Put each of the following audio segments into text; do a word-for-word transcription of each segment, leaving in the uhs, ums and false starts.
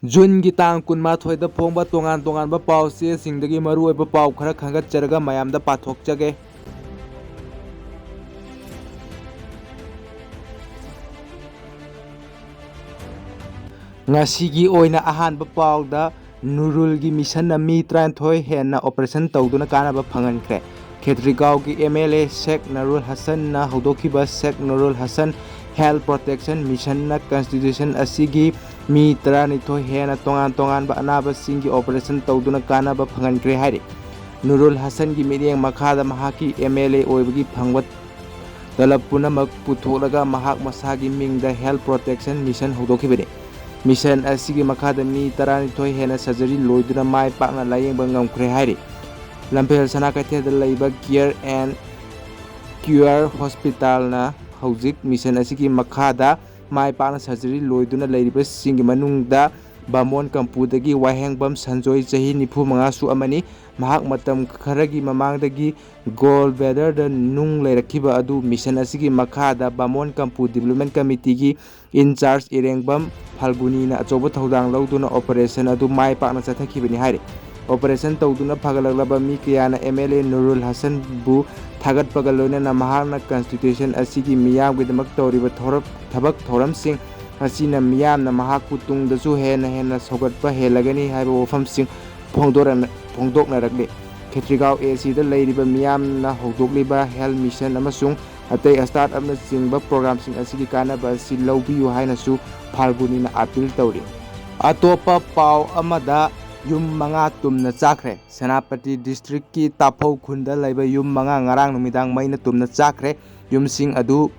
ꯖꯨꯟꯒꯤ ꯇꯥꯡ ꯀꯨꯟꯃꯥꯊꯣꯏꯗ ꯐꯣꯡꯕ ꯇꯣꯉꯥꯟ ꯇꯣꯉꯥꯟꯕ ꯄꯥꯎ ꯆꯦꯁꯤꯡꯗꯒꯤ ꯃꯔꯨꯑꯣꯏꯕ ꯄꯥꯎ ꯈꯔ ꯈꯟꯒꯠꯆꯔꯒ ꯃꯌꯥꯝꯗ ꯄꯥꯊꯣꯛꯆꯒꯦ꯫ ꯉꯁꯤꯒꯤ ꯑꯣꯏꯅ ꯑꯍꯥꯟꯕ ꯄꯥꯎꯗ, ꯅꯨꯔꯨꯜꯒꯤ ꯃꯤꯁꯟꯅ ꯃꯤ ꯇꯔꯥꯅꯤꯊꯣꯏ ꯍꯦꯟꯅ ꯑꯣꯄꯔꯦꯁꯟ ꯇꯧꯗꯨꯅ ꯀꯥꯟꯅꯕ ꯐꯪꯍꯟꯈ꯭ꯔꯦ꯫ ꯈꯦꯇ꯭ꯔꯤꯒꯥꯎꯒꯤ M L A Shaikh Nurul ꯍꯁꯟꯅ ꯍꯧꯗꯣꯛꯈꯤꯕ ꯁꯦꯛ ꯅꯔꯨꯜ ꯍꯁꯟ ꯍꯦꯜꯊ ꯄ꯭ꯔꯣꯇꯦꯛꯁꯟ ꯃꯤꯁꯟꯅ ꯀꯟꯁꯇꯤꯇ꯭ꯌꯨꯁꯟ ꯑꯁꯤꯒꯤ ꯃꯤ ꯇꯔꯥꯅꯤꯊꯣꯏ ꯍꯦꯟꯅ ꯇꯣꯉꯥꯟ ꯇꯣꯉꯥꯟꯕ ꯑꯅꯥꯕꯁꯤꯡꯒꯤ ꯑꯣꯄꯔꯦꯁꯟ ꯇꯧꯗꯨꯅ ꯀꯥꯟꯅꯕ ꯐꯪꯍꯟꯈ꯭ꯔꯦ ꯍꯥꯏꯔꯤ꯫ ꯅꯨꯔꯨꯜ ꯍꯁꯟꯒꯤ ꯃꯤꯠꯌꯦꯡ ꯃꯈꯥꯗ ꯃꯍꯥꯛꯀꯤ ꯑꯦꯝ ꯑꯦꯜ ꯑꯦ ꯑꯣꯏꯕꯒꯤ ꯐꯪꯕ ꯇꯂꯕ ꯄꯨꯝꯅꯃꯛ ꯄꯨꯊꯣꯛꯂꯒ ꯃꯍꯥꯛ ꯃꯁꯥꯒꯤ ꯃꯤꯡꯗ ꯍꯦꯜꯊ ꯄ꯭ꯔꯣꯇꯦꯛꯁꯟ ꯃꯤꯁꯟ ꯍꯧꯗꯣꯛꯈꯤꯕꯅꯤ꯫ ꯃꯤꯁꯟ ꯑꯁꯤꯒꯤ ꯃꯈꯥꯗ ꯃꯤ ꯇꯔꯥꯅꯤꯊꯣꯏ ꯍꯦꯟꯅ ꯁꯔꯖꯔꯤ ꯂꯣꯏꯗꯨꯅ ꯃꯥꯏ ꯄꯥꯛꯅ ꯂꯥꯌꯦꯡꯕ ꯉꯝꯈ꯭ꯔꯦ ꯍꯥꯏꯔꯤ꯫ ꯂꯝꯐꯦꯜ ꯁꯅꯥ ꯀꯩꯊꯦꯜꯗ ꯂꯩꯕ ꯀꯤꯌꯔ ꯑꯦꯟ ꯀ꯭ꯌꯨꯑꯔ ꯍꯣꯁꯄꯤꯇꯥꯜꯅ ꯍꯧꯖꯤꯛ ꯃꯤꯁꯟ ꯑꯁꯤꯒꯤ ꯃꯈꯥꯗ ꯃꯥꯏ ꯄꯥꯛꯅ ꯁꯔꯖꯔꯤ ꯂꯣꯏꯗꯨꯅ ꯂꯩꯔꯤꯕꯁꯤꯡꯒꯤ ꯃꯅꯨꯡꯗ ꯕꯥꯃꯣꯟ ꯀꯝꯄꯨꯗꯒꯤ ꯋꯥꯍꯦꯡꯕꯝ ꯁꯟꯖꯣꯏ, ꯆꯍꯤ ꯅꯤꯐꯨ ꯃꯉꯥꯁꯨ ꯑꯃꯅꯤ꯫ ꯃꯍꯥꯛ ꯃꯇꯝ ꯈꯔꯒꯤ ꯃꯃꯥꯡꯗꯒꯤ ꯒꯣꯜ ꯕ꯭ꯂꯦꯗꯔꯗ ꯅꯨꯡ ꯂꯩꯔꯛꯈꯤꯕ ꯑꯗꯨ ꯃꯤꯁꯟ ꯑꯁꯤꯒꯤ ꯃꯈꯥꯗ ꯕꯥꯃꯣꯟ ꯀꯝꯄꯨ ꯗꯤꯕꯦꯂꯞꯃꯦꯟ ꯀꯃꯤꯇꯤꯒꯤ ꯏꯟꯆꯥꯔꯖ ꯏꯔꯦꯡꯕꯝ ꯐꯥꯜꯒꯨꯅꯤꯅ ꯑꯆꯧꯕ ꯊꯧꯗꯥꯡ ꯂꯧꯗꯨꯅ ꯑꯣꯄꯔꯦꯁꯟ ꯑꯗꯨ ꯃꯥꯏ ꯄꯥꯛꯅ ꯆꯠꯊꯈꯤꯕꯅꯤ ꯍꯥꯏꯔꯤ꯫ ꯑꯣꯄꯔꯦꯁꯟ ꯇꯧꯗꯨꯅ ꯐꯒꯠꯂꯛꯂꯕ ꯃꯤ ꯀꯌꯥꯅ ꯑꯦꯝ ꯑꯦꯜ ꯑꯦ ꯅꯨꯔꯨꯜ ꯍꯁꯟꯕꯨ ꯊꯥꯒꯠꯄꯒ ꯂꯣꯏꯅꯅ ꯃꯍꯥꯛꯅ ꯀꯟꯁꯇꯤꯇ꯭ꯌꯨꯁꯟ ꯑꯁꯤꯒꯤ ꯃꯤꯌꯥꯝꯒꯤꯗꯃꯛ ꯇꯧꯔꯤꯕ ꯊꯧꯔꯝ-, ꯊꯕꯛ ꯊꯧꯔꯝꯁꯤꯡ ꯑꯁꯤꯅ ꯃꯤꯌꯥꯝꯅ ꯃꯍꯥꯛꯄꯨ ꯇꯨꯡꯗꯁꯨ ꯍꯦꯟꯅ ꯍꯦꯟꯅ ꯁꯧꯒꯠꯄ ꯍꯦꯜꯂꯒꯅꯤ ꯍꯥꯏꯕ ꯋꯥꯐꯝꯁꯤꯡ ꯐꯣꯡꯗꯣꯔꯛꯅ-, ꯐꯣꯡꯗꯣꯛꯅꯔꯛꯂꯤ꯫ ꯈꯦꯇ꯭ꯔꯤꯒꯥꯎ ꯑꯦ ꯁꯤꯗ ꯂꯩꯔꯤꯕ ꯃꯤꯌꯥꯝꯅ ꯍꯧꯗꯣꯛꯂꯤꯕ ꯍꯦꯜꯊ ꯃꯤꯁꯟ ꯑꯃꯁꯨꯡ ꯑꯇꯩ ꯁ꯭ꯇꯥꯔꯠ-ꯑꯞꯅꯆꯤꯡꯕ ꯄ꯭ꯔꯣꯒ꯭ꯔꯥꯝꯁꯤꯡ ꯑꯁꯤꯒꯤ ꯀꯥꯟꯅꯕ ꯑꯁꯤ ꯂꯧꯕꯤꯌꯨ ꯍꯥꯏꯅꯁꯨ ꯐꯥꯜꯒꯨꯅꯤꯅ ꯑꯥꯄꯤꯜ ꯇꯧꯔꯤ꯫ ꯑꯇꯣꯞꯄ ꯄꯥꯎ ꯑꯃꯗ, ꯌꯨꯝ ꯃꯉꯥ ꯇꯨꯝꯅ ꯆꯥꯈ꯭ꯔꯦ꯫ ꯁꯦꯅꯥꯄꯇꯤ ꯗꯤꯁꯇ꯭ꯔꯤꯛꯀꯤ ꯇꯥꯐꯧ ꯈꯨꯟꯗ ꯂꯩꯕ ꯌꯨꯝ ꯃꯉꯥ ꯉꯔꯥꯡ ꯅꯨꯃꯤꯗꯥꯡ ꯃꯩꯅ ꯇꯨꯝꯅ ꯆꯥꯈ꯭ꯔꯦ꯫ ꯌꯨꯝꯁꯤꯡ ꯑꯗꯨ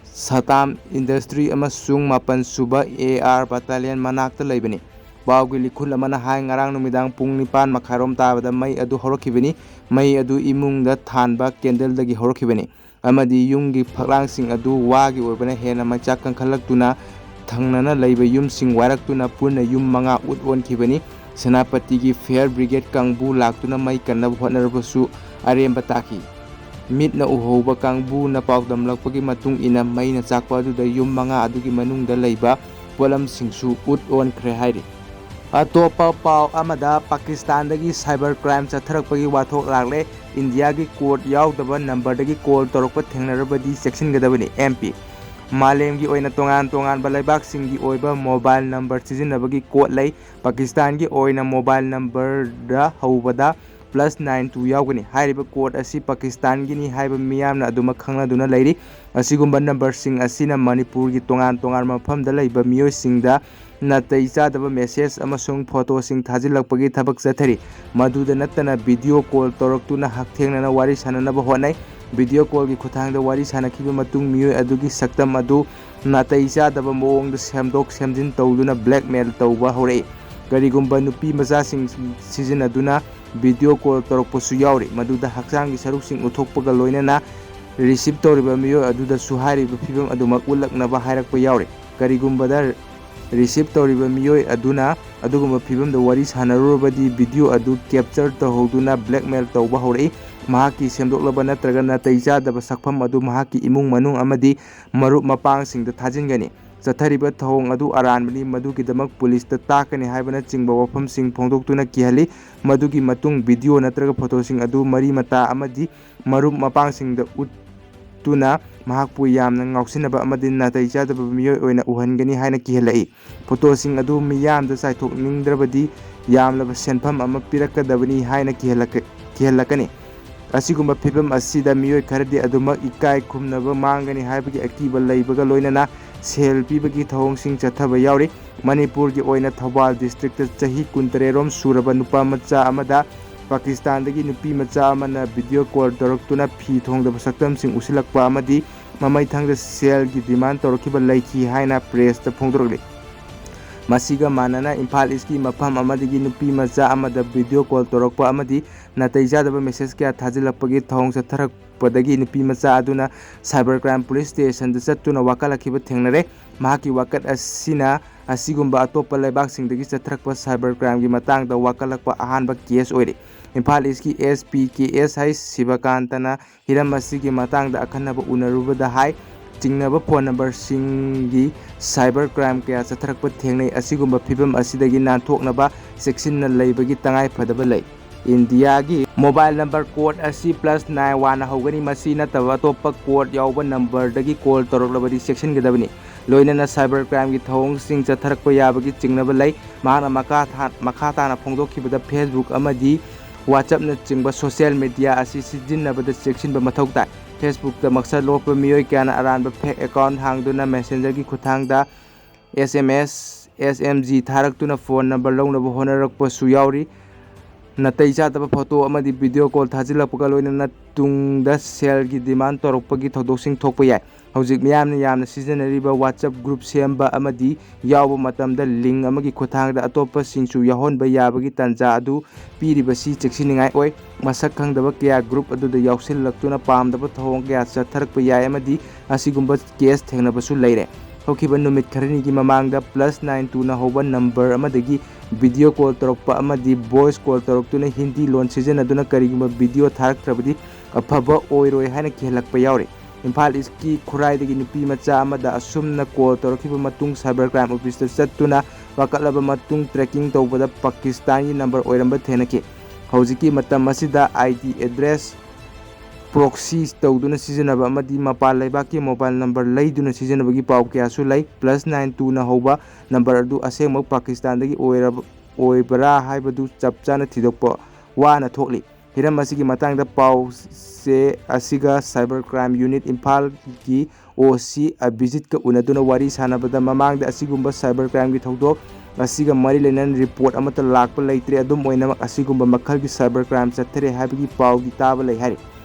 ꯁꯇꯥꯝ ꯏꯟꯗꯁꯇ꯭ꯔꯤ ꯑꯃꯁꯨꯡ ꯃꯥꯄꯟ ꯁꯨꯕ ꯑꯦ ꯑꯥꯔ ꯕꯠꯇꯥꯂꯤꯌꯟ ꯃꯅꯥꯛꯇ ꯂꯩꯕꯅꯤ꯫ ꯄꯥꯎꯒꯤ ꯂꯤꯈꯨꯜ ꯑꯃꯅ ꯍꯥꯏ, ꯉꯔꯥꯡ ꯅꯨꯃꯤꯗꯥꯡ ꯄꯨꯡ ꯅꯤꯄꯥꯟ ꯃꯈꯥꯏꯔꯣꯝ ꯇꯥꯕꯗ ꯃꯩ ꯑꯗꯨ ꯍꯧꯔꯛꯈꯤꯕꯅꯤ꯫ ꯃꯩ ꯑꯗꯨ ꯏꯃꯨꯡꯗ ꯊꯥꯟꯕ ꯀꯦꯟꯗꯜꯗꯒꯤ ꯍꯧꯔꯛꯈꯤꯕꯅꯤ ꯑꯃꯗꯤ ꯌꯨꯝꯒꯤ ꯐꯛꯂꯥꯡꯁꯤꯡ ꯑꯗꯨ ꯋꯥꯒꯤ ꯑꯣꯏꯕꯅ ꯍꯦꯟꯅ ꯃꯩꯆꯥꯛ ꯀꯟꯈꯠꯂꯛꯇꯨꯅ ꯊꯪꯅꯅ ꯂꯩꯕ ꯌꯨꯝꯁꯤꯡ ꯋꯥꯏꯔꯛꯇꯨꯅ ꯄꯨꯟꯅ ꯌꯨꯝ ꯃꯉꯥ ꯎꯠ ꯑꯣꯟꯈꯤꯕꯅꯤ꯫ ꯁꯦꯅꯥꯄꯇꯤꯒꯤ ꯐꯥꯌꯔ ꯕ꯭ꯔꯤꯒꯦꯗ ꯀꯥꯡꯕꯨ ꯂꯥꯛꯇꯨꯅ ꯃꯩ ꯀꯟꯅꯕ ꯍꯣꯠꯅꯔꯕꯁꯨ ꯑꯔꯦꯝꯕ ꯇꯥꯈꯤ꯫ ꯃꯤꯠꯅ ꯎꯍꯧꯕ ꯀꯥꯡꯕꯨꯅ ꯄꯥꯎꯗꯝꯂꯛꯄꯒꯤ ꯃꯇꯨꯡ ꯏꯟꯅ, ꯃꯩꯅ ꯆꯥꯛꯄ ꯑꯗꯨꯗ ꯌꯨꯝ ꯃꯉꯥ ꯑꯗꯨꯒꯤ ꯃꯅꯨꯡꯗ ꯂꯩꯕ ꯄꯣꯠꯂꯝꯁꯤꯡꯁꯨ ꯎꯠ ꯑꯣꯟꯈ꯭ꯔꯦ ꯍꯥꯏꯔꯤ꯫ ꯑꯇꯣꯞꯄ ꯄꯥꯎ ꯑꯃꯗ, ꯄꯥꯀꯤꯁꯇꯥꯟꯗꯒꯤ cyber crime ꯆꯠꯊꯔꯛꯄꯒꯤ ꯋꯥꯊꯣꯛ ꯂꯥꯛꯂꯦ꯫ ꯏꯟꯗꯤꯌꯥꯒꯤ ꯀꯣꯔꯠ ꯌꯥꯎꯗꯕ ꯅꯝꯕꯔꯗꯒꯤ ꯀꯣꯜ ꯇꯧꯔꯛꯄ ꯊꯦꯡꯅꯔꯕꯗꯤ ꯆꯦꯛꯁꯤꯟꯒꯗꯕꯅꯤ, ꯑꯦꯝ ꯄꯤ꯫ ꯃꯥꯂꯦꯝꯒꯤ ꯑꯣꯏꯅ ꯇꯣꯉꯥꯟ ꯇꯣꯉꯥꯟꯕ ꯂꯩꯕꯥꯛꯁꯤꯡꯒꯤ ꯑꯣꯏꯕ ꯃꯣꯕꯥꯏꯜ ꯅꯝꯕꯔ ꯁꯤꯖꯤꯟꯅꯕꯒꯤ ꯀꯣꯗ ꯂꯩ꯫ ꯄꯥꯀꯤꯁꯇꯥꯟꯒꯤ ꯑꯣꯏꯅ ꯃꯣꯕꯥꯏꯜ ꯅꯝꯕꯔꯗ ꯍꯧꯕꯗ ꯄ꯭ꯂꯁ ꯅꯥꯏꯟ ꯇꯨ ꯌꯥꯎꯒꯅꯤ꯫ ꯍꯥꯏꯔꯤꯕ ꯀꯣꯗ ꯑꯁꯤ ꯄꯥꯀꯤꯁꯇꯥꯟꯒꯤꯅꯤ ꯍꯥꯏꯕ ꯃꯤꯌꯥꯝꯅ ꯑꯗꯨꯃꯛ ꯈꯪꯅꯗꯨꯅ ꯂꯩꯔꯤ꯫ ꯑꯁꯤꯒꯨꯝꯕ ꯅꯝꯕꯔꯁꯤꯡ ꯑꯁꯤꯅ ꯃꯅꯤꯄꯨꯔꯒꯤ ꯇꯣꯉꯥꯟ ꯇꯣꯉꯥꯟꯕ ꯃꯐꯝꯗ ꯂꯩꯕ ꯃꯤꯑꯣꯏꯁꯤꯡꯗ ꯅꯥꯇꯩ ꯆꯥꯗꯕ ꯃꯦꯁꯦꯖ ꯑꯃꯁꯨꯡ ꯐꯣꯇꯣꯁꯤꯡ ꯊꯥꯖꯤꯜꯂꯛꯄꯒꯤ ꯊꯕꯛ ꯆꯠꯊꯔꯤ꯫ ꯃꯗꯨꯗ ꯅꯠꯇꯅ ꯚꯤꯗꯤꯑꯣ ꯀꯣꯜ ꯇꯧꯔꯛꯇꯨꯅ ꯍꯛꯊꯦꯡꯅꯅ ꯋꯥꯔꯤ ꯁꯥꯟꯅꯅꯕ ꯍꯣꯠꯅꯩ꯫ ꯚꯤꯗꯤꯑꯣ ꯀꯣꯜꯒꯤ ꯈꯨꯠꯊꯥꯡꯗ ꯋꯥꯔꯤ ꯁꯥꯟꯅꯈꯤꯕ ꯃꯇꯨꯡ ꯃꯤꯑꯣꯏ ꯑꯗꯨꯒꯤ ꯁꯛꯇꯝ ꯑꯗꯨ ꯅꯥꯇꯩ ꯆꯥꯗꯕ ꯃꯑꯣꯡꯗ ꯁꯦꯝꯗꯣꯛ ꯁꯦꯝꯖꯤꯟ ꯇꯧꯗꯨꯅ ꯕ꯭ꯂꯦꯛꯃꯦꯜ ꯇꯧꯕ ꯍꯧꯔꯛꯏ꯫ ꯀꯔꯤꯒꯨꯝꯕ ꯅꯨꯄꯤ ꯃꯆꯥꯁꯤꯡ ꯁꯤꯖꯤꯟꯅꯗꯨꯅ ꯚꯤꯗꯤꯑꯣ ꯀꯣꯜ ꯇꯧꯔꯛꯄꯁꯨ ꯌꯥꯎꯔꯤ, ꯃꯗꯨꯗ ꯍꯛꯆꯥꯡꯒꯤ ꯁꯔꯨꯛꯁꯤꯡ ꯎꯠꯊꯣꯛꯄꯒ ꯂꯣꯏꯅꯅ ꯔꯤꯁꯤꯞ ꯇꯧꯔꯤꯕ ꯃꯤꯑꯣꯏ ꯑꯗꯨꯗꯁꯨ ꯍꯥꯏꯔꯤꯕ ꯐꯤꯚꯝ ꯑꯗꯨꯃꯛ ꯎꯠꯂꯛꯅꯕ ꯍꯥꯏꯔꯛꯄ ꯌꯥꯎꯔꯤ꯫ ꯀꯔꯤꯒꯨꯝꯕꯗ ꯔꯤꯁꯤꯞ ꯇꯧꯔꯤꯕ ꯃꯤꯑꯣꯏ ꯑꯗꯨꯅ ꯑꯗꯨꯒꯨꯝꯕ ꯐꯤꯚꯝꯗ ꯋꯥꯔꯤ ꯁꯥꯟꯅꯔꯨꯔꯕꯗꯤ, ꯚꯤꯗꯤꯑꯣ ꯑꯗꯨ ꯀꯦꯞꯆꯔ ꯇꯧꯍꯧꯗꯨꯅ ꯕ꯭ꯂꯦꯛꯃꯦꯜ ꯇꯧꯕ ꯍꯧꯔꯛꯏ꯫ ꯃꯍꯥꯛꯀꯤ ꯁꯦꯝꯗꯣꯛꯂꯕ ꯅꯠꯇ꯭ꯔꯒ ꯅꯥꯇꯩ ꯆꯥꯗꯕ ꯁꯛꯐꯝ ꯑꯗꯨ ꯃꯍꯥꯛꯀꯤ ꯏꯃꯨꯡ ꯃꯅꯨꯡ ꯑꯃꯗꯤ ꯃꯔꯨꯞ ꯃꯄꯥꯡꯁꯤꯡꯗ ꯊꯥꯖꯤꯟꯒꯅꯤ꯫ ꯆꯠꯊꯔꯤꯕ ꯊꯧꯑꯣꯡ ꯑꯗꯨ ꯑꯔꯥꯟꯕꯅꯤ, ꯃꯗꯨꯒꯤꯗꯃꯛ ꯄꯨꯂꯤꯁꯇ ꯇꯥꯛꯀꯅꯤ ꯍꯥꯏꯕꯅꯆꯤꯡꯕ ꯋꯥꯐꯝꯁꯤꯡ ꯐꯣꯡꯗꯣꯛꯇꯨꯅ ꯀꯤꯍꯜꯂꯤ꯫ ꯃꯗꯨꯒꯤ ꯃꯇꯨꯡ ꯚꯤꯗꯤꯑꯣ ꯅꯠꯇ꯭ꯔꯒ ꯐꯣꯇꯣꯁꯤꯡ ꯑꯗꯨ ꯃꯔꯤ ꯃꯇꯥ ꯑꯃꯗꯤ ꯃꯔꯨꯞ ꯃꯄꯥꯡꯁꯤꯡꯗ ꯎꯠꯇꯨꯅ ꯃꯍꯥꯛꯄꯨ ꯌꯥꯝꯅ ꯉꯥꯎꯁꯤꯟꯅꯕ ꯑꯃꯗꯤ ꯅꯥꯇꯩ ꯆꯥꯗꯕ ꯃꯤꯑꯣꯏ ꯑꯣꯏꯅ ꯎꯍꯟꯒꯅꯤ ꯍꯥꯏꯅ ꯀꯤꯍꯜꯂꯛꯏ꯫ ꯐꯣꯇꯣꯁꯤꯡ ꯑꯗꯨ ꯃꯤꯌꯥꯝꯗ ꯆꯥꯏꯊꯣꯛꯅꯤꯡꯗ꯭ꯔꯕꯗꯤ ꯌꯥꯝꯂꯕ ꯁꯦꯟꯐꯝ ꯑꯃ ꯄꯤꯔꯛꯀꯗꯕꯅꯤ ꯍꯥꯏꯅ ꯀꯤꯍꯜꯂꯛꯀ-, ꯀꯤꯍꯜꯂꯛꯀꯅꯤ꯫ ꯑꯁꯤꯒꯨꯝꯕ ꯐꯤꯚꯝ ꯑꯁꯤꯗ ꯃꯤꯑꯣꯏ ꯈꯔꯗꯤ ꯑꯗꯨꯃꯛ ꯏꯀꯥꯏ ꯈꯨꯝꯅꯕ ꯃꯥꯡꯒꯅꯤ ꯍꯥꯏꯕꯒꯤ ꯑꯀꯤꯕ ꯂꯩꯕꯒ ꯂꯣꯏꯅꯅ ꯁꯦꯜ ꯄꯤꯕꯒꯤ ꯊꯧꯑꯣꯡꯁꯤꯡ ꯆꯠꯊꯕ ꯌꯥꯎꯔꯤ꯫ ꯃꯅꯤꯄꯨꯔꯒꯤ ꯑꯣꯏꯅ ꯊꯧꯕꯥꯜ ꯗꯤꯁꯇ꯭ꯔꯤꯛꯇ ꯆꯍꯤ ꯀꯨꯟꯇꯔꯦꯠ ꯔꯣꯝ ꯁꯨꯔꯕ ꯅꯨꯄꯥ ꯃꯆꯥ ꯑꯃꯗ ꯄꯥꯀꯤꯁꯇꯥꯟꯗꯒꯤ ꯅꯨꯄꯤ ꯃꯆꯥ ꯑꯃꯅ ꯚꯤꯗꯤꯑꯣ ꯀꯣꯜ ꯇꯧꯔꯛꯇꯨꯅ ꯐꯤ ꯊꯣꯡꯗꯕ ꯁꯛꯇꯝꯁꯤꯡ ꯎꯠꯁꯤꯜꯂꯛꯄ ꯑꯃꯗꯤ ꯃꯃꯩꯊꯪꯗ ꯁꯦꯜꯒꯤ ꯗꯤꯃꯥꯟ ꯇꯧꯔꯛꯈꯤꯕ ꯂꯩꯈꯤ ꯍꯥꯏꯅ ꯄ꯭ꯔꯦꯁꯇ ꯐꯣꯡꯗꯣꯔꯛꯂꯤ꯫ ꯃꯁꯤꯒ ꯃꯥꯟꯅꯅ ꯏꯝꯐꯥꯜ ꯏꯁꯀꯤ ꯃꯐꯝ ꯑꯃꯗꯒꯤ ꯅꯨꯄꯤ ꯃꯆꯥ ꯑꯃꯗ ꯚꯤꯗꯤꯑꯣ ꯀꯣꯜ ꯇꯧꯔꯛꯄ ꯑꯃꯗꯤ ꯅꯥꯇꯩ ꯆꯥꯗꯕ ꯃꯦꯁꯦꯖ ꯀꯌꯥ ꯊꯥꯖꯤꯜꯂꯛꯄꯒꯤ ꯊꯧꯑꯣꯡ ꯆꯠꯊꯔꯛꯄꯗꯒꯤ ꯅꯨꯄꯤ ꯃꯆꯥ ꯑꯗꯨꯅ ꯁꯥꯏꯕꯔ ꯀ꯭ꯔꯥꯏꯝ ꯄꯨꯂꯤꯁ ꯁ꯭ꯇꯦꯁꯟꯗ ꯆꯠꯇꯨꯅ ꯋꯥꯀꯠꯂꯛꯈꯤꯕ ꯊꯦꯡꯅꯔꯦ꯫ ꯃꯍꯥꯛꯀꯤ ꯋꯥꯀꯠ ꯑꯁꯤꯅ ꯑꯁꯤꯒꯨꯝꯕ ꯑꯇꯣꯞꯄ ꯂꯩꯕꯥꯛꯁꯤꯡꯗꯒꯤ ꯆꯠꯊꯔꯛꯄ ꯁꯥꯏꯕꯔ ꯀ꯭ꯔꯥꯏꯝꯒꯤ ꯃꯇꯥꯡꯗ ꯋꯥꯀꯠꯂꯛꯄ ꯑꯍꯥꯟꯕ ꯀꯦꯁ ꯑꯣꯏꯔꯦ꯫ ꯏꯝꯐꯥꯜ ꯏꯁꯀꯤ ꯑꯦꯁ ꯄꯤ ꯀꯦ ꯑꯦꯁ ꯍꯩꯆ ꯁꯤꯕꯀꯥꯟꯇꯅ ꯍꯤꯔꯝ ꯑꯁꯤꯒꯤ ꯃꯇꯥꯡꯗ ꯑꯈꯟꯅꯕ ꯎꯅꯔꯨꯕꯗ ꯍꯥꯏ, ꯆꯤꯡꯅꯕ ꯐꯣꯟ ꯅꯝꯕꯔꯁꯤꯡꯒꯤ ꯁꯥꯏꯕꯔ ꯀ꯭ꯔꯥꯏꯝ ꯀꯌꯥ ꯆꯠꯊꯔꯛꯄ ꯊꯦꯡꯅꯩ꯫ ꯑꯁꯤꯒꯨꯝꯕ ꯐꯤꯕꯝ ꯑꯁꯤꯗꯒꯤ ꯅꯥꯟꯊꯣꯛꯅꯕ ꯆꯦꯛꯁꯤꯟꯅ ꯂꯩꯕꯒꯤ ꯇꯉꯥꯏ ꯐꯗꯕ ꯂꯩ꯫ ꯏꯟꯗꯤꯌꯥꯒꯤ ꯃꯣꯕꯥꯏꯜ ꯅꯝꯕꯔ ꯀꯣꯗ ꯑꯁꯤ ꯄ꯭ꯂꯁ ꯅꯥꯏꯟ ꯋꯥꯟꯅ ꯍꯧꯒꯅꯤ꯫ ꯃꯁꯤ ꯅꯠꯇꯕ ꯑꯇꯣꯞꯄ ꯀꯣꯗ ꯌꯥꯎꯕ ꯅꯝꯕꯔꯗꯒꯤ ꯀꯣꯜ ꯇꯧꯔꯛꯂꯕꯗꯤ ꯆꯦꯛꯁꯤꯟꯒꯗꯕꯅꯤ꯫ ꯂꯣꯏꯅꯅ ꯁꯥꯏꯕꯔ ꯀ꯭ꯔꯥꯏꯝꯒꯤ ꯊꯧꯑꯣꯡꯁꯤꯡ ꯆꯠꯊꯔꯛꯄ ꯌꯥꯕꯒꯤ ꯆꯤꯡꯅꯕ ꯂꯩ꯫ ꯃꯍꯥꯛꯅ ꯃꯈꯥ ꯊꯥ-, ꯃꯈꯥ ꯇꯥꯅ ꯐꯣꯡꯗꯣꯛꯈꯤꯕꯗ, Facebook ꯑꯃꯗꯤ WhatsApp-ꯅꯆꯤꯡꯕ ꯁꯣꯁꯤꯌꯦꯜ ꯃꯤꯗꯤꯌꯥ ꯑꯁꯤ ꯁꯤꯖꯤꯟꯅꯕꯗ ꯆꯦꯛꯁꯤꯟꯕ ꯃꯊꯧ ꯇꯥꯏ꯫ Facebook-ꯇ ꯃꯁꯛ ꯂꯣꯛꯄ ꯃꯤꯑꯣꯏ ꯀꯌꯥꯅ ꯑꯔꯥꯟꯕ ꯐꯦꯛ ꯑꯦꯀꯥꯎꯟ ꯍꯥꯡꯗꯨꯅ Messenger-ꯒꯤ ꯈꯨꯠꯊꯥꯡꯗ S M S, S M G ꯊꯥꯔꯛꯇꯨꯅ ꯐꯣꯟ ꯅꯝꯕꯔ ꯂꯧꯅꯕ ꯍꯣꯠꯅꯔꯛꯄꯁꯨ ꯌꯥꯎꯔꯤ꯫ ꯅꯥꯇꯩ ꯆꯥꯗꯕ ꯐꯣꯇꯣ ꯑꯃꯗꯤ ꯚꯤꯗꯤꯑꯣ ꯀꯣꯜ ꯊꯥꯖꯤꯜꯂꯛꯄꯒ ꯂꯣꯏꯅꯅ ꯇꯨꯡꯗ ꯁꯦꯜꯒꯤ ꯗꯤꯃꯥꯟ ꯇꯧꯔꯛꯄꯒꯤ ꯊꯧꯗꯣꯛꯁꯤꯡ ꯊꯣꯛꯄ ꯌꯥꯏ꯫ ꯍꯧꯖꯤꯛ ꯃꯤꯌꯥꯝꯅ ꯌꯥꯝꯅ ꯁꯤꯖꯤꯟꯅꯔꯤꯕ WhatsApp ꯒ꯭ꯔꯨꯞ ꯁꯦꯝꯕ ꯑꯃꯗꯤ ꯌꯥꯎꯕ ꯃꯇꯝꯗ ꯂꯤꯡ ꯑꯃꯒꯤ ꯈꯨꯠꯊꯥꯡꯗ ꯑꯇꯣꯞꯄꯁꯤꯡꯁꯨ ꯌꯥꯎꯍꯟꯕ ꯌꯥꯕꯒꯤ ꯇꯥꯟꯖꯥ ꯑꯗꯨ ꯄꯤꯔꯤꯕꯁꯤ ꯆꯦꯛꯁꯤꯟꯅꯤꯡꯉꯥꯏ ꯑꯣꯏ꯫ ꯃꯁꯛ ꯈꯪꯗꯕ ꯀꯌꯥ ꯒ꯭ꯔꯨꯞ ꯑꯗꯨꯗ ꯌꯥꯎꯁꯤꯜꯂꯛꯇꯨꯅ ꯄꯥꯝꯗꯕ ꯊꯧꯑꯣꯡ ꯀꯌꯥ ꯆꯠꯊꯔꯛꯄ ꯌꯥꯏ ꯑꯃꯗꯤ ꯑꯁꯤꯒꯨꯝꯕ ꯀꯦꯁ ꯊꯦꯡꯅꯕꯁꯨ ꯂꯩꯔꯦ꯫ ꯍꯧꯈꯤꯕ ꯅꯨꯃꯤꯠ ꯈꯔꯅꯤꯒꯤ ꯃꯃꯥꯡꯗ ꯄ꯭ꯂꯁ ꯅꯥꯏꯟ ꯇꯨꯅ ꯍꯧꯕ ꯅꯝꯕꯔ ꯑꯃꯗꯒꯤ ꯚꯤꯗꯤꯑꯣ ꯀꯣꯜ ꯇꯧꯔꯛꯄ ꯑꯃꯗꯤ ꯚꯣꯏꯁ ꯀꯣꯜ ꯇꯧꯔꯛꯇꯨꯅ ꯍꯤꯟꯗꯤ ꯂꯣꯟ ꯁꯤꯖꯤꯟꯅꯗꯨꯅ ꯀꯔꯤꯒꯨꯝꯕ ꯚꯤꯗꯤꯑꯣ ꯊꯥꯔꯛꯇ꯭ꯔꯕꯗꯤ ꯑꯐꯕ ꯑꯣꯏꯔꯣꯏ ꯍꯥꯏꯅ ꯀꯤꯍꯜꯂꯛꯄ ꯌꯥꯎꯔꯤ꯫ ꯏꯝꯐꯥꯜ ꯏꯁꯀꯤ ꯈꯨꯔꯥꯏꯗꯒꯤ ꯅꯨꯄꯤ ꯃꯆꯥ ꯑꯃꯗ ꯑꯁꯨꯝꯅ ꯀꯣꯜ ꯇꯧꯔꯛꯈꯤꯕ ꯃꯇꯨꯡ ꯁꯥꯏꯕꯔ ꯀ꯭ꯔꯥꯏꯝ ꯑꯣꯐꯤꯁꯇ ꯆꯠꯇꯨꯅ ꯋꯥꯀꯠꯂꯕ ꯃꯇꯨꯡ ꯇ꯭ꯔꯦꯀꯤꯡ ꯇꯧꯕꯗ ꯄꯥꯀꯤꯁꯇꯥꯟꯒꯤ ꯅꯝꯕꯔ ꯑꯣꯏꯔꯝꯕ ꯊꯦꯡꯅꯈꯤ꯫ ꯍꯧꯖꯤꯛꯀꯤ ꯃꯇꯝ ꯑꯁꯤꯗ IP address proxy ꯇꯧꯗꯨꯅ ꯁꯤꯖꯤꯟꯅꯕ ꯑꯃꯗꯤ ꯃꯄꯥꯟ ꯂꯩꯕꯥꯛꯀꯤ ꯃꯣꯕꯥꯏꯜ ꯅꯝꯕꯔ ꯂꯩꯗꯨꯅ ꯁꯤꯖꯤꯟꯅꯕꯒꯤ ꯄꯥꯎ ꯀꯌꯥꯁꯨ ꯂꯩ꯫ ꯄ꯭ꯂꯁ ꯅꯥꯏꯟ ꯇꯨꯅ ꯍꯧꯕ ꯅꯝꯕꯔ ꯑꯗꯨ ꯑꯁꯦꯡꯕ ꯄꯥꯀꯤꯁꯇꯥꯟꯗꯒꯤ ꯑꯣꯏꯔꯕ-, ꯑꯣꯏꯕ꯭ꯔꯥ ꯍꯥꯏꯕꯗꯨ ꯆꯞ ꯆꯥꯅ ꯊꯤꯗꯣꯛꯄ ꯋꯥꯅ ꯊꯣꯛꯂꯤ꯫ ꯍꯤꯔꯝ ꯑꯁꯤꯒꯤ ꯃꯇꯥꯡꯗ ꯄꯥꯎ ꯆꯦ ꯑꯁꯤꯒ ꯁꯥꯏꯕꯔ ꯀ꯭ꯔꯥꯏꯝ ꯌꯨꯅꯤꯠ ꯏꯝꯐꯥꯜꯒꯤ OC ꯑꯕꯤꯖꯤꯠꯀ ꯎꯅꯗꯨꯅ ꯋꯥꯔꯤ ꯁꯥꯟꯅꯕꯗ ꯃꯃꯥꯡꯗ ꯑꯁꯤꯒꯨꯝꯕ ꯁꯥꯏꯕꯔ ꯀ꯭ꯔꯥꯏꯝꯒꯤ ꯊꯧꯗꯣꯛ ꯑꯁꯤꯒ ꯃꯔꯤ ꯂꯩꯅꯅ ꯔꯤꯄꯣꯔꯠ ꯑꯃꯠꯇ ꯂꯥꯛꯄ ꯂꯩꯇ꯭ꯔꯦ꯫ ꯑꯗꯨꯝ ꯑꯣꯏꯅꯃꯛ, ꯑꯁꯤꯒꯨꯝꯕ ꯃꯈꯜꯒꯤ ꯁꯥꯏꯕꯔ ꯀ꯭ꯔꯥꯏꯝ ꯆꯠꯊꯔꯦ ꯍꯥꯏꯕꯒꯤ ꯄꯥꯎꯗꯤ ꯇꯥꯕ ꯂꯩ ꯍꯥꯏꯔꯤ꯫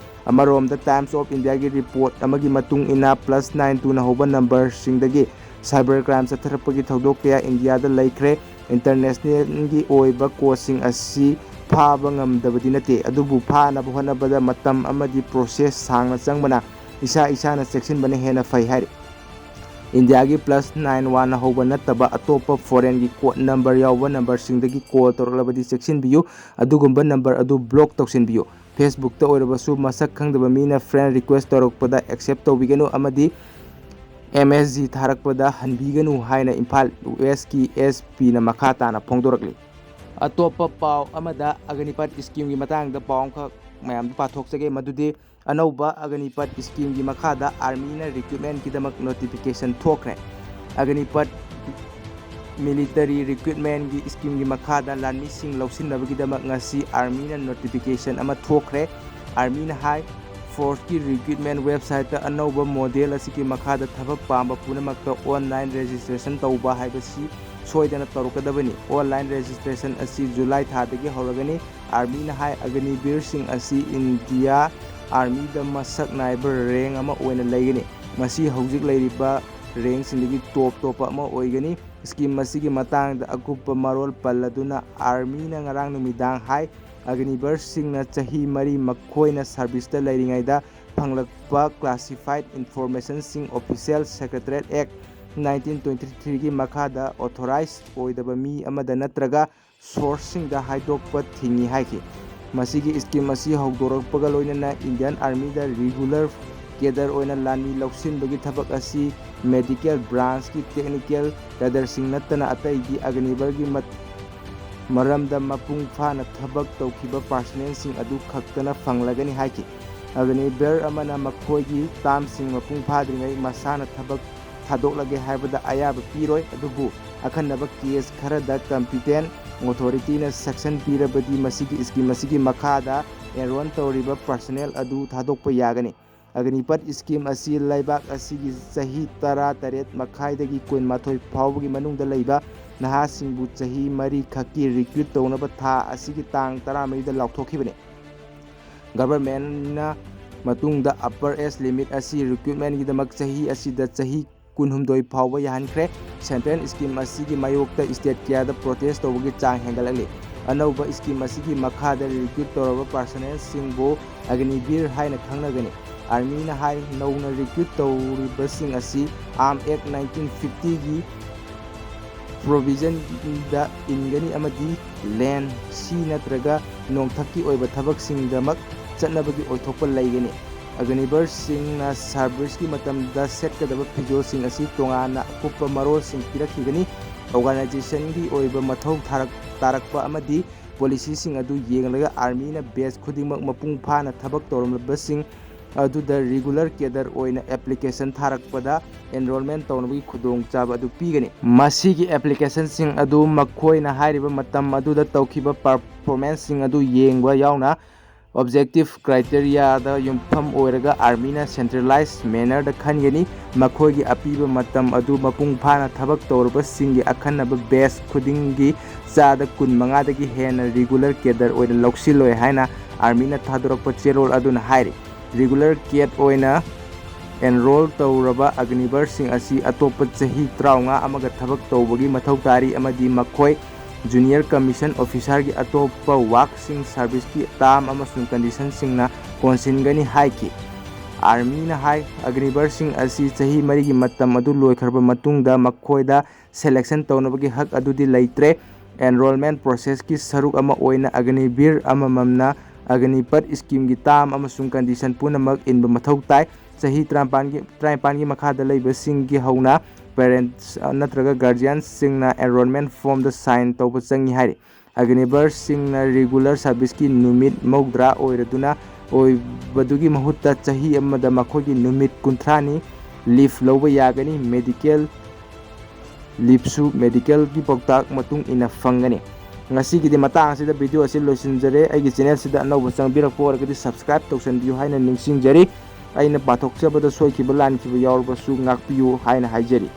ꯑꯃꯔꯣꯝꯗ, Times of India-ꯒꯤ ꯔꯤꯄꯣꯔꯠ ꯑꯃꯒꯤ ꯃꯇꯨꯡ ꯏꯟꯅ, ꯄ꯭ꯂꯁ ꯅꯥꯏꯟ ꯇꯨꯅ ꯍꯧꯕ ꯅꯝꯕꯔꯁꯤꯡꯗꯒꯤ ꯁꯥꯏꯕꯔ ꯀ꯭ꯔꯥꯏꯝ ꯆꯠꯊꯔꯛꯄꯒꯤ ꯊꯧꯗꯣꯛ ꯀꯌꯥ ꯏꯟꯗꯤꯌꯥꯗ ꯂꯩꯈ꯭ꯔꯦ꯫ ꯏꯟꯇꯔꯅꯦꯁꯅꯦꯜꯒꯤ ꯑꯣꯏꯕ ꯀꯣꯗꯁꯤꯡ ꯑꯁꯤ ꯐꯥꯕ ꯉꯝꯗꯕꯗꯤ ꯅꯠꯇꯦ, ꯑꯗꯨꯕꯨ ꯐꯥꯅꯕ ꯍꯣꯠꯅꯕꯗ ꯃꯇꯝ ꯑꯃꯗꯤ ꯄ꯭ꯔꯣꯁꯦꯁ ꯁꯥꯡꯅ ꯆꯪꯕꯅ ꯏꯁꯥ ꯏꯁꯥꯅ ꯆꯦꯛꯁꯤꯟꯕꯅ ꯍꯦꯟꯅ ꯐꯩ ꯍꯥꯏꯔꯤ꯫ ꯏꯟꯗꯤꯌꯥꯒꯤ ꯄ꯭ꯂꯁ ꯅꯥꯏꯟ ꯋꯥꯟꯅ ꯍꯧꯕ ꯅꯠꯇꯕ ꯑꯇꯣꯞꯄ ꯐꯣꯔꯦꯟꯒꯤ ꯀꯣꯗ ꯅꯝꯕꯔ ꯌꯥꯎꯕ ꯅꯝꯕꯔꯁꯤꯡꯗꯒꯤ ꯀꯣꯜ ꯇꯧꯔꯛꯂꯕꯗꯤ ꯆꯦꯛꯁꯤꯟꯕꯤꯌꯨ, ꯑꯗꯨꯒꯨꯝꯕ ꯅꯝꯕꯔ ꯑꯗꯨ ꯕ꯭ꯂꯣꯛ ꯇꯧꯁꯤꯟꯕꯤꯌꯨ꯫ Facebook-ꯇ ꯑꯣꯏꯔꯕꯁꯨ ꯃꯁꯛ ꯈꯪꯗꯕ ꯃꯤꯅ ꯐ꯭ꯔꯦꯟ ꯔꯤꯀ꯭ꯋꯦꯁ ꯇꯧꯔꯛꯄꯗ ꯑꯦꯛꯁꯦꯞ ꯇꯧꯕꯤꯒꯅꯨ ꯑꯃꯗꯤ ꯑꯦꯝ ꯑꯦꯁ ꯖꯤ ꯊꯥꯔꯛꯄꯗ ꯍꯟꯕꯤꯒꯅꯨ ꯍꯥꯏꯅ ꯏꯝꯐꯥꯜ ꯋꯦꯁꯀꯤ ꯑꯦꯁ ꯄꯤꯅ ꯃꯈꯥ ꯇꯥꯅ ꯐꯣꯡꯗꯣꯔꯛꯂꯤ꯫ ꯑꯇꯣꯞꯄ ꯄꯥꯎ ꯑꯃꯗ, ꯑꯒꯅꯤꯄꯠ ꯁ꯭ꯀꯤꯝꯒꯤ ꯃꯇꯥꯡꯗ ꯄꯥꯎ ꯑꯃꯈꯛ ꯃꯌꯥꯝꯗ ꯄꯥꯊꯣꯛꯆꯒꯦ꯫ ꯃꯗꯨꯗꯤ ꯑꯅꯧꯕ ꯑꯒꯅꯤꯄꯠ ꯁ꯭ꯀꯤꯝꯒꯤ ꯃꯈꯥꯗ ꯑꯥꯔꯃꯤꯅ ꯔꯤꯀ꯭ꯔꯨꯠꯃꯦꯟꯒꯤꯗꯃꯛ ꯅꯣꯇꯤꯐꯤꯀꯦꯁꯟ ꯊꯣꯛꯈ꯭ꯔꯦ꯫ ꯑꯒꯅꯤꯄꯠ ꯃꯤꯂꯤꯇꯔꯤ ꯔꯤꯀ꯭ꯔꯨꯠꯃꯦꯟꯒꯤ ꯁ꯭ꯀꯤꯝꯒꯤ ꯃꯈꯥꯗ ꯂꯥꯟꯃꯤꯁꯤꯡ ꯂꯧꯁꯤꯟꯅꯕꯒꯤꯗꯃꯛ ꯉꯁꯤ ꯑꯥꯔꯃꯤꯅ ꯅꯣꯇꯤꯐꯤꯀꯦꯁꯟ ꯑꯃ ꯊꯣꯛꯈ꯭ꯔꯦ꯫ ꯑꯥꯔꯃꯤꯅ ꯍꯥꯏ, ꯐꯣꯔꯁꯀꯤ ꯔꯤꯀ꯭ꯔꯨꯠꯃꯦꯟ ꯋꯦꯕꯁꯥꯏꯠꯇ ꯑꯅꯧꯕ ꯃꯣꯗꯦꯜ ꯑꯁꯤꯒꯤ ꯃꯈꯥꯗ ꯊꯕꯛ ꯄꯥꯝꯕ ꯄꯨꯝꯅꯃꯛꯇ ꯑꯣꯟꯂꯥꯏꯟ ꯔꯦꯖꯤꯁꯇ꯭ꯔꯦꯁꯟ ꯇꯧꯕ ꯍꯥꯏꯕꯁꯤ ꯁꯣꯏꯗꯅ ꯇꯧꯔꯛꯀꯗꯕꯅꯤ꯫ ꯑꯣꯟꯂꯥꯏꯟ ꯔꯦꯖꯤꯁꯇ꯭ꯔꯦꯁꯟ ꯑꯁꯤ ꯖꯨꯂꯥꯏ ꯊꯥꯗꯒꯤ ꯍꯧꯔꯒꯅꯤ꯫ ꯑꯥꯔꯃꯤꯅ ꯍꯥꯏ, ꯑꯒꯅꯤꯕꯤꯔꯁꯤꯡ ꯑꯁꯤ ꯏꯟꯗꯤꯌꯥ ꯑꯥꯔꯃꯤꯗ ꯃꯁꯛ ꯅꯥꯏꯕ ꯔꯦꯡ ꯑꯃ ꯑꯣꯏꯅ ꯂꯩꯒꯅꯤ꯫ ꯃꯁꯤ ꯍꯧꯖꯤꯛ ꯂꯩꯔꯤꯕ ꯔꯦꯡꯁꯤꯡꯗꯒꯤ ꯇꯣꯞ ꯇꯣꯞꯄ ꯑꯃ ꯑꯣꯏꯒꯅꯤ꯫ ꯁ꯭ꯀꯤꯝ ꯑꯁꯤꯒꯤ ꯃꯇꯥꯡꯗ ꯑꯀꯨꯞꯄ ꯃꯔꯣꯜ ꯄꯜꯂꯗꯨꯅ ꯑꯥꯔꯃꯤꯅ ꯉꯔꯥꯡ ꯅꯨꯃꯤꯗꯥꯡ ꯍꯥꯏ, ꯑꯒꯅꯤꯕꯤꯔꯁꯤꯡꯅ ꯆꯍꯤ ꯃꯔꯤ ꯃꯈꯣꯏꯅ ꯁꯥꯔꯚꯤꯁꯇ ꯂꯩꯔꯤꯉꯩꯗ ꯐꯪꯂꯛꯄ ꯀ꯭ꯂꯥꯁꯤꯐꯥꯏꯠ ꯏꯟꯐꯣꯔꯃꯦꯁꯟꯁꯤꯡ ꯑꯣꯐꯤꯁꯤꯌꯦꯜ ꯁꯦꯀ꯭ꯔꯦꯇꯔꯤꯌꯦꯠ ꯑꯦꯛ ꯅꯥꯏꯟꯇꯤꯟ ꯇ꯭ꯋꯦꯟꯇꯤ ꯊ꯭ꯔꯤꯒꯤ ꯃꯈꯥꯗ ꯑꯣꯊꯣꯔꯥꯏꯖ ꯑꯣꯏꯗꯕ ꯃꯤ ꯑꯃꯗ ꯅꯠꯇ꯭ꯔꯒ ꯁꯣꯔꯁꯁꯤꯡꯗ ꯍꯥꯏꯗꯣꯛꯄ ꯊꯤꯡꯏ ꯍꯥꯏꯈꯤ꯫ ꯃꯁꯤꯒꯤ ꯁ꯭ꯀꯤꯝ ꯑꯁꯤ ꯍꯧꯗꯣꯔꯛꯄꯒ ꯂꯣꯏꯅꯅ ꯏꯟꯗꯤꯌꯟ ꯑꯥꯔꯃꯤꯗ ꯔꯤꯒꯨꯂꯔ ꯀꯦꯗꯔ ꯑꯣꯏꯅ ꯂꯥꯟꯃꯤ ꯂꯧꯁꯤꯟꯕꯒꯤ ꯊꯕꯛ ꯑꯁꯤ ꯃꯦꯗꯤꯀꯦꯜ ꯕ꯭ꯔꯥꯟꯁꯀꯤ ꯇꯦꯛꯅꯤꯀꯦꯜ ꯀꯦꯗꯔꯁꯤꯡ ꯅꯠꯇꯅ ꯑꯇꯩꯗꯤ ꯑꯒꯅꯤꯕꯤꯔꯒꯤ ꯃꯠ-, ꯃꯔꯝꯗ ꯃꯄꯨꯡ ꯐꯥꯅ ꯊꯕꯛ ꯇꯧꯈꯤꯕ ꯄꯥꯔꯁꯅꯦꯜꯁꯤꯡ ꯑꯗꯨ ꯈꯛꯇꯅ ꯐꯪꯂꯒꯅꯤ ꯍꯥꯏꯈꯤ꯫ ꯑꯒꯅꯤꯕꯤꯔ ꯑꯃꯅ ꯃꯈꯣꯏꯒꯤ ꯇꯥꯝꯁꯤꯡ ꯃꯄꯨꯡ ꯐꯥꯗ꯭ꯔꯤꯉꯩ ꯃꯁꯥꯅ ꯊꯕꯛ ꯊꯥꯗꯣꯛꯂꯒꯦ ꯍꯥꯏꯕꯗ ꯑꯌꯥꯕ ꯄꯤꯔꯣꯏ, ꯑꯗꯨꯕꯨ ꯑꯈꯟꯅꯕ ꯀꯦꯁ ꯈꯔꯗ ꯀꯝꯄꯤꯇꯦꯟ ꯑꯣꯊꯣꯔꯤꯇꯤꯅ ꯁꯦꯡꯁꯟ ꯄꯤꯔꯕꯗꯤ ꯃꯁꯤꯒꯤ ꯁ꯭ꯀꯤꯝ ꯑꯁꯤꯒꯤ ꯃꯈꯥꯗ ꯑꯦꯟꯔꯣꯜ ꯇꯧꯔꯤꯕ ꯄꯥꯔꯁꯅꯦꯜ ꯑꯗꯨ ꯊꯥꯗꯣꯛꯄ ꯌꯥꯒꯅꯤ꯫ ꯑꯒꯅꯤꯄꯠ ꯁ꯭ꯀꯤꯝ ꯑꯁꯤ ꯂꯩꯕꯥꯛ ꯑꯁꯤꯒꯤ ꯆꯍꯤ ꯇꯔꯥ ꯇꯔꯦꯠ ꯃꯈꯥꯏꯗꯒꯤ ꯀꯨꯟꯃꯥꯊꯣꯏ ꯐꯥꯎꯕꯒꯤ ꯃꯅꯨꯡꯗ ꯂꯩꯕ ꯅꯍꯥꯁꯤꯡꯕꯨ ꯆꯍꯤ ꯃꯔꯤ ꯈꯛꯀꯤ ꯔꯤꯀ꯭ꯔꯨꯠ ꯇꯧꯅꯕ ꯊꯥ ꯑꯁꯤꯒꯤ ꯇꯥꯡ ꯇꯔꯥꯃꯔꯤꯗ ꯂꯥꯎꯊꯣꯛꯈꯤꯕꯅꯤ꯫ ꯒꯚꯔꯟꯃꯦꯟꯠꯅ ꯃꯇꯨꯡꯗ ꯑꯞꯄꯔ ꯑꯦꯖ ꯂꯤꯃꯤꯠ ꯑꯁꯤ ꯔꯤꯀ꯭ꯔꯨꯠꯃꯦꯟꯠꯒꯤꯗꯃꯛ ꯆꯍꯤ ꯑꯁꯤꯗ ꯆꯍꯤ ꯀꯨꯟꯍꯨꯝꯗꯣꯏ ꯐꯥꯎꯕ ꯌꯥꯍꯟꯈ꯭ꯔꯦ꯫ ꯁꯦꯟꯇ꯭ꯔꯦꯜ ꯁ꯭ꯀꯤꯝ ꯑꯁꯤꯒꯤ ꯃꯥꯌꯣꯛꯇ ꯁ꯭ꯇꯦꯠ ꯀꯌꯥꯗ ꯄ꯭ꯔꯣꯇꯦꯁ ꯇꯧꯕꯒꯤ ꯆꯥꯡ ꯍꯦꯟꯒꯠꯂꯛꯂꯤ꯫ ꯑꯅꯧꯕ ꯁ꯭ꯀꯤꯝ ꯑꯁꯤꯒꯤ ꯃꯈꯥꯗ ꯔꯤꯀ꯭ꯔꯨꯠ ꯇꯧꯔꯕ ꯄꯥꯔꯁꯅꯦꯜꯁꯤꯡꯕꯨ ꯑꯒꯅꯤꯕꯤꯔ ꯍꯥꯏꯅ ꯈꯪꯅꯒꯅꯤ꯫ ꯑꯥꯔꯃꯤꯅ ꯍꯥꯏ, ꯅꯧꯅ ꯔꯤꯀ꯭ꯔꯨꯠ ꯇꯧꯔꯤꯕꯁꯤꯡ ꯑꯁꯤ ꯑꯥꯔꯝ ꯑꯦꯛ ꯅꯥꯏꯟꯇꯤꯟ ꯐꯤꯐꯇꯤꯒꯤ ꯄ꯭ꯔꯣꯚꯤꯖꯟꯗ ꯏꯟꯒꯅꯤ ꯑꯃꯗꯤ ꯂꯦꯟ, ꯁꯤ ꯅꯠꯇ꯭ꯔꯒ ꯅꯣꯡꯊꯛꯀꯤ ꯑꯣꯏꯕ ꯊꯕꯛꯁꯤꯡꯗꯃꯛ ꯆꯠꯅꯕꯒꯤ ꯑꯣꯏꯊꯣꯛꯄ ꯂꯩꯒꯅꯤ꯫ ꯑꯒꯅꯤꯕꯔꯁꯤꯡꯅ ꯁꯥꯔꯚꯤꯁꯀꯤ ꯃꯇꯝꯗ ꯁꯦꯠꯀꯗꯕ ꯐꯤꯖꯣꯜꯁꯤꯡ ꯑꯁꯤ ꯇꯣꯉꯥꯟꯅ ꯑꯀꯨꯞꯄ ꯃꯔꯣꯜꯁꯤꯡ ꯄꯤꯔꯛꯈꯤꯒꯅꯤ꯫ ꯑꯣꯔꯒꯅꯥꯏꯖꯦꯁꯟꯒꯤ ꯑꯣꯏꯕ ꯃꯊꯧ ꯊꯥꯔꯛ-, ꯇꯥꯔꯛꯄ ꯑꯃꯗꯤ ꯄꯣꯂꯤꯁꯤꯁꯤꯡ ꯑꯗꯨ ꯌꯦꯡꯂꯒ ꯑꯥꯔꯃꯤꯅ ꯕꯦꯆ ꯈꯨꯗꯤꯡꯃꯛ ꯃꯄꯨꯡ ꯐꯥꯅ ꯊꯕꯛ ꯇꯧꯔꯝꯂꯕꯁꯤꯡ ꯑꯗꯨꯗ ꯔꯤꯒꯨꯂꯔ ꯀꯦꯗꯔ ꯑꯣꯏꯅ ꯑꯦꯄ꯭ꯂꯤꯀꯦꯁꯟ ꯊꯥꯔꯛꯄꯗ ꯑꯦꯟꯔꯣꯜꯃꯦꯟ ꯇꯧꯅꯕꯒꯤ ꯈꯨꯗꯣꯡꯆꯥꯕ ꯑꯗꯨ ꯄꯤꯒꯅꯤ꯫ ꯃꯁꯤꯒꯤ ꯑꯦꯄ꯭ꯂꯤꯀꯦꯁꯟꯁꯤꯡ ꯑꯗꯨ ꯃꯈꯣꯏꯅ ꯍꯥꯏꯔꯤꯕ ꯃꯇꯝ ꯑꯗꯨꯗ ꯇꯧꯈꯤꯕ ꯄꯔꯐꯣꯔꯃꯦꯟꯁꯁꯤꯡ ꯑꯗꯨ ꯌꯦꯡꯕ ꯌꯥꯎꯅ ꯑꯣꯕꯖꯦꯛꯇꯤꯚ ꯀ꯭ꯔꯥꯏꯇꯦꯔꯤꯌꯥꯗ ꯌꯨꯝꯐꯝ ꯑꯣꯏꯔꯒ ꯑꯥꯔꯃꯤꯅ ꯁꯦꯟꯇ꯭ꯔꯦꯂꯥꯏꯖ ꯃꯦꯅꯔꯗ ꯈꯟꯒꯅꯤ꯫ ꯃꯈꯣꯏꯒꯤ ꯑꯄꯤꯕ ꯃꯇꯝ ꯑꯗꯨ ꯃꯄꯨꯡ ꯐꯥꯅ ꯊꯕꯛ ꯇꯧꯔꯕꯁꯤꯡꯒꯤ ꯑꯈꯟꯅꯕ ꯕꯦꯆ ꯈꯨꯗꯤꯡꯒꯤ ꯆꯥꯗ ꯀꯨꯟꯃꯉꯥꯗꯒꯤ ꯍꯦꯟꯅ ꯔꯤꯒꯨꯂꯔ ꯀꯦꯗꯔ ꯑꯣꯏꯅ ꯂꯧꯁꯤꯜꯂꯣꯏ ꯍꯥꯏꯅ ꯑꯥꯔꯃꯤꯅ ꯊꯥꯗꯣꯔꯛꯄ ꯆꯦꯔꯣꯜ ꯑꯗꯨꯅ ꯍꯥꯏꯔꯤ꯫ ꯔꯤꯒꯨꯂꯔ ꯀꯦꯗ ꯑꯣꯏꯅ ꯑꯦꯟꯔꯣꯜ ꯇꯧꯔꯕ ꯑꯒꯅꯤꯕꯔꯁꯤꯡ ꯑꯁꯤ ꯑꯇꯣꯞꯄ ꯆꯍꯤ ꯇꯔꯥꯃꯉꯥ ꯑꯃꯒ ꯊꯕꯛ ꯇꯧꯕꯒꯤ ꯃꯊꯧ ꯇꯥꯔꯤ ꯑꯃꯗꯤ ꯃꯈꯣꯏ ꯖꯨꯅꯤꯌꯔ ꯀꯃꯤꯁꯟ ꯑꯣꯐꯤꯁꯥꯔꯒꯤ ꯑꯇꯣꯞꯄ ꯋꯥꯛꯁꯤꯡ ꯁꯥꯔꯚꯤꯁꯀꯤ ꯇꯥꯝ ꯑꯃꯁꯨꯡ ꯀꯟꯗꯤꯁꯟꯁꯤꯡꯅ ꯀꯣꯟꯁꯤꯟꯒꯅꯤ ꯍꯥꯏꯈꯤ꯫ ꯑꯥꯔꯃꯤꯅ ꯍꯥꯏ, ꯑꯒꯅꯤꯕꯔꯁꯤꯡ ꯑꯁꯤ ꯆꯍꯤ ꯃꯔꯤꯒꯤ ꯃꯇꯝ ꯑꯗꯨ ꯂꯣꯏꯈ꯭ꯔꯕ ꯃꯇꯨꯡꯗ ꯃꯈꯣꯏꯗ ꯁꯦꯂꯦꯛꯁꯟ ꯇꯧꯅꯕꯒꯤ ꯍꯛ ꯑꯗꯨꯗꯤ ꯂꯩꯇ꯭ꯔꯦ꯫ ꯑꯦꯟꯔꯣꯜꯃꯦꯟ ꯄ꯭ꯔꯣꯁꯦꯁꯀꯤ ꯁꯔꯨꯛ ꯑꯃ ꯑꯣꯏꯅ ꯑꯒꯅꯤꯕꯤꯔ ꯑꯃꯃꯝꯅ ꯑꯒꯅꯤꯄꯠ ꯁ꯭ꯀꯤꯝꯒꯤ ꯇꯥꯝ ꯑꯃꯁꯨꯡ ꯀꯟꯗꯤꯁꯟ ꯄꯨꯝꯅꯃꯛ ꯏꯟꯕ ꯃꯊꯧ ꯇꯥꯏ꯫ ꯆꯍꯤ ꯇꯔꯥꯅꯤꯄꯥꯟꯒꯤ, ꯇꯔꯥꯅꯤꯄꯥꯟꯒꯤ ꯃꯈꯥꯗ ꯂꯩꯕꯁꯤꯡꯒꯤ ꯍꯧꯅ ꯄꯦꯔꯦꯟꯠꯁ ꯅꯠꯇ꯭ꯔꯒ ꯒꯥꯔꯖꯤꯌꯥꯟꯁꯤꯡꯅ ꯑꯦꯟꯔꯣꯜꯃꯦꯟ ꯐꯣꯔꯝꯗ ꯁꯥꯏꯟ ꯇꯧꯕ ꯆꯪꯏ ꯍꯥꯏꯔꯤ꯫ ꯑꯒꯅꯤꯕꯔꯁꯤꯡꯅ ꯔꯤꯒꯨꯂꯔ ꯁꯥꯔꯚꯤꯁꯀꯤ ꯅꯨꯃꯤꯠ ꯃꯧꯗ꯭ꯔꯥ ꯑꯣꯏꯔꯗꯨꯅ ꯑꯣꯏꯕꯗꯨꯒꯤ ꯃꯍꯨꯠꯇ ꯆꯍꯤ ꯑꯃꯗ ꯃꯈꯣꯏꯒꯤ ꯅꯨꯃꯤꯠ ꯀꯨꯟꯊ꯭ꯔꯥꯅꯤ ꯂꯤꯐ ꯂꯧꯕ ꯌꯥꯒꯅꯤ꯫ ꯃꯦꯗꯤꯀꯦꯜ ꯂꯤꯐꯁꯨ ꯃꯦꯗꯤꯀꯦꯜꯒꯤ ꯄꯥꯎꯇꯥꯛ ꯃꯇꯨꯡ ꯏꯟꯅ ꯐꯪꯒꯅꯤ꯫ ꯉꯁꯤꯒꯤꯗꯤ ꯃꯇꯥꯡ ꯑꯁꯤꯗ ꯚꯤꯗꯤꯑꯣ ꯑꯁꯤ ꯂꯣꯏꯁꯤꯟꯖꯔꯦ꯫ ꯑꯩꯒꯤ ꯆꯦꯅꯦꯜꯁꯤꯗ ꯑꯅꯧꯕ ꯆꯪꯕꯤꯔꯛꯄ ꯑꯣꯏꯔꯒꯗꯤ ꯁꯕꯁꯀ꯭ꯔꯥꯏꯕ ꯇꯧꯁꯟꯕꯤꯌꯨ ꯍꯥꯏꯅ ꯅꯤꯡꯁꯤꯡꯖꯔꯤ꯫ ꯑꯩꯅ ꯄꯥꯊꯣꯛꯆꯕꯗ ꯁꯣꯏꯈꯤꯕ ꯂꯥꯟꯈꯤꯕ ꯌꯥꯎꯔꯕꯁꯨ ꯉꯥꯛꯄꯤꯌꯨ ꯍꯥꯏꯅ ꯍꯥꯏꯖꯔꯤ꯫